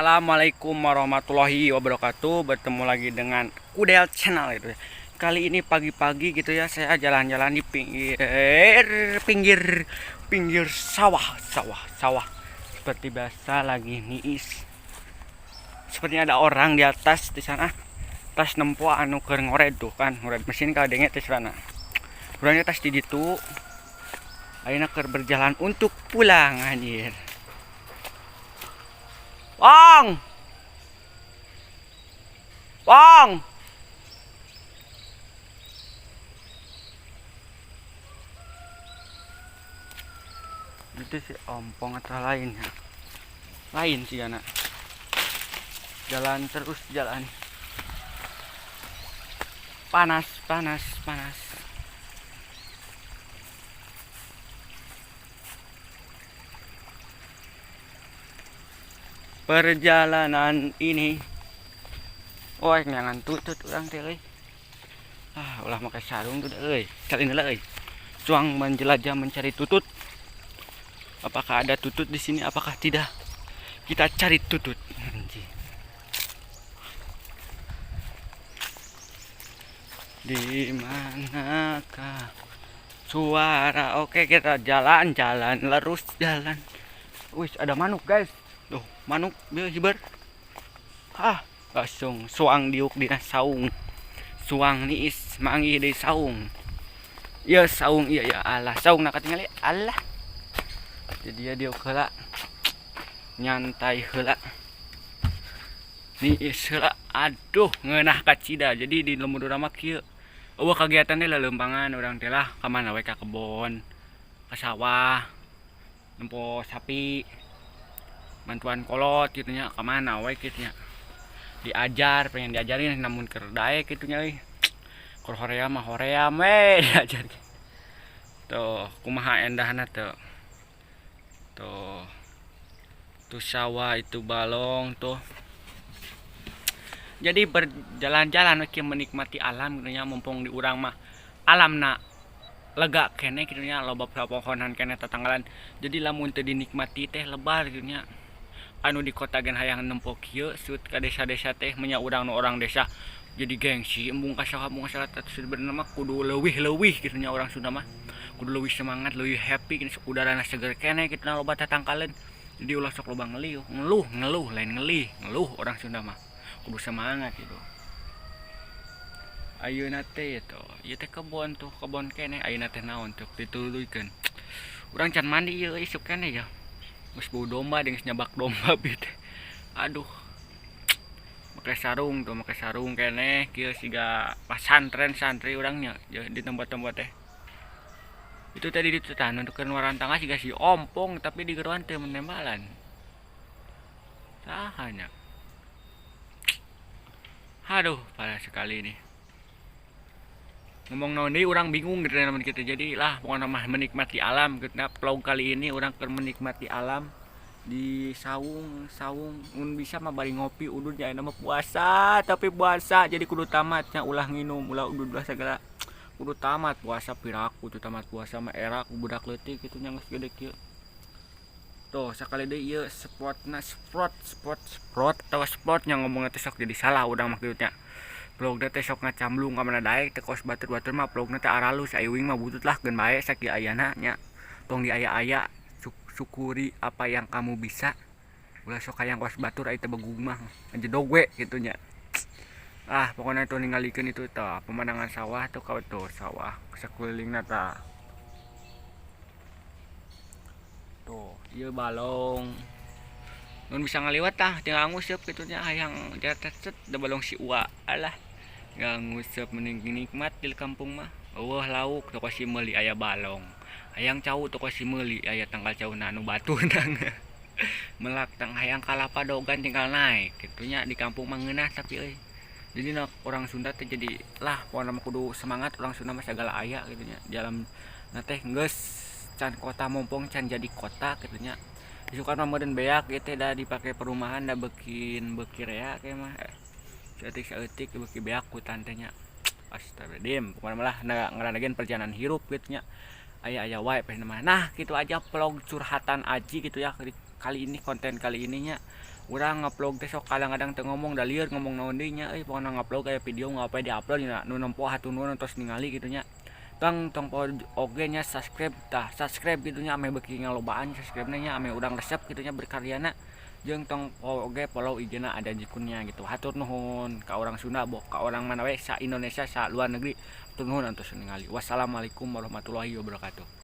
Assalamualaikum warahmatullahi wabarakatuh. Bertemu lagi dengan Kudel Channel gitu ya. Kali ini pagi-pagi gitu ya, saya jalan-jalan di pinggir pinggir pinggir sawah sawah sawah. Seperti biasa lagi niis. Sepertinya ada orang di atas di sana. Tas nempo anu keur ngored tuh kan, ngored mesin kadenge teh sana. Urangnya tas di ditu. Ayeuna keur berjalan untuk pulang, anjir. Wong. Wong. Itu si ompong atau lain ya? Lain sih anak. Jalan terus jalan. Panas, panas, panas. Perjalanan ini. Oh, jangan tutut urang teh euy. Ah, ulah make sarung tuh euy. Salin heula euy. Cuang menjelajah mencari tutut. Apakah ada tutut di sini? Apakah tidak? Kita cari tutut. Anjing. Di manakah suara? Oke, kita jalan-jalan, lurus jalan. Wih, ada manuk, guys. Tuh, manuk bieu hiber. Ah, langsung suang diuk dina saung. Suang niis manggih di saung. Iya saung, iya ya Allah, saung nak katingali Allah. Jadi dia diuk heula. Nyantai heula. Niis heula. Aduh, ngeunah kacida. Jadi di lembur urang mah kieu. Euweuh kagiatan teh leuleumpangan urang teh lah, ka mana we, ka kebon, ka sawah, nempo sapi, bantuan kolot gitu nya, ka mana we kitu nya. Diajar, pengen diajarin namun keur daek kitu nya euy. Keur hoream mah hoream we diajar. Tuh, kumaha endahna tuh. Tuh. Tuh sawah itu balong tuh. Jadi berjalan-jalan we menikmati alam gitu nya, mumpung di urang mah alamna lega keneh gitu nya, loba pepohonan keneh, tatanggalan. Jadi lamun teu dinikmati teh lebar gitu nya. Anu di kota gen hayang nempo kieu sut ka desa-desa teh nya, urang nu orang desa jadi gengsi embung ka sawah, embung ka sawah. Sebenarnya mah kudu leuwih-leuwih gitu nya, orang Sunda mah kudu leuwih semangat, leuwih happy gitu. Udarana seger keneh kitu, loba tatangkaleun. Jadi ulah sok loba ngelih, ngeluh, ngeluh lain ngelih, ngeluh. Orang Sunda mah kudu semangat gitu. Ayeuna teh tuh ieu teh kebon tuh, kebon keneh. Ayeuna teh naon tuh dituluykeun. Urang can mandi ieu, isuk keneh ya, geus bau domba, geus nyabak domba bieu teh. Aduh, make sarung tuh, make sarung keneh kieu siga pasantren santri urangnya di tempat-tempat teh. Itu tadi di tah nutukeun warantangah siga si ompong, tapi di geroan teh menembalan saha nya. Aduh, parah sekali ini. Ngomong naon deui urang bingung gitu lamun kitu. Jadi lah pokoknya mah menikmati alam gitu. Nah, vlog kali ini urang keur menikmati alam di saung saung. Mun bisa mah bari ngopi udud nya. Mah puasa, tapi puasa jadi kudu tamatnya, ulah nginum, ulah udud, ulah segala, kudu tamat puasa. Piraku tuh tamat puasa mah era ku budak leutik kitu nya, geus gede kieu. Tuh, sakali deui ieu spotna, spot spot spot atau spot yang ngomongnya teh sok jadi salah urang mah kitu nya. Vlogna teh sok ngacamblung ka mana daek teh, kos batur-batur mah vlogna teh aralus, aya uing mah butut lah, geun bae sakieu ayana nya. Tong diaya-aya, syukuri apa yang kamu bisa. Ulah sok hayang kos batur, aya teh begung mah ngejedog we kitu nya. Ah, pokoknya itu ningalikeun itu tah pemandangan sawah tuh, kau tuh sawah sakulilingna tah. Tuh, ieu balong. Mun bisa ngaliwat tah tinggal nguseup kitu nya, hayang set da balong si ua. Alah, tinggal nguseup, mending nikmat di kampung mah. Euweuh lauk toko si meuli aya balong. Hayang cau toko si meuli aya tangkal cauna anu batur tang. Melak tang hayang kalapa dogan tinggal naik kitu nya, di kampung mah ngeunah tapi euy. Jadi nak orang Sunda teh jadi lah pokona mah kudu semangat, orang Sunda mah segala aya kitu nya. Di alam na teh geus can kota, mumpung can jadi kota kitu nya. Isukan mah meureun beak ieu teh, da dipake perumahan, da beukin beuki rea ke mah. Saeutik saeutik beuki beak hutan teh nya. Astagfirullahaladzim, pokoknya malah ngaranna ge perjalanan hirup gitu nya. Aya-aya wae peh mah. Nah, gitu aja vlog curhatan Aji gitu ya kali ini, konten kali ininya. Urang ngupload teh sok kadang-kadang teu ngomong da lieur ngomong naon deui nya euy. Pokona ngupload aya video ngapa di-upload nya, nu nempo hatur nuhun tos ningali gitu nya. Tong tong poho oge nya subscribe tah, subscribe gitu nya, ame beuki ngalobaan subscribe nya, ame urang resep gitu nya berkaryana. Jeung tong poho oge follow IG-na ada jikunnya gitu. Hatur nuhun ka orang Sunda boh ka orang mana we, sa Indonesia, sa luar negeri. Hatur nuhun antos ningali. Wassalamualaikum warahmatullahi wabarakatuh.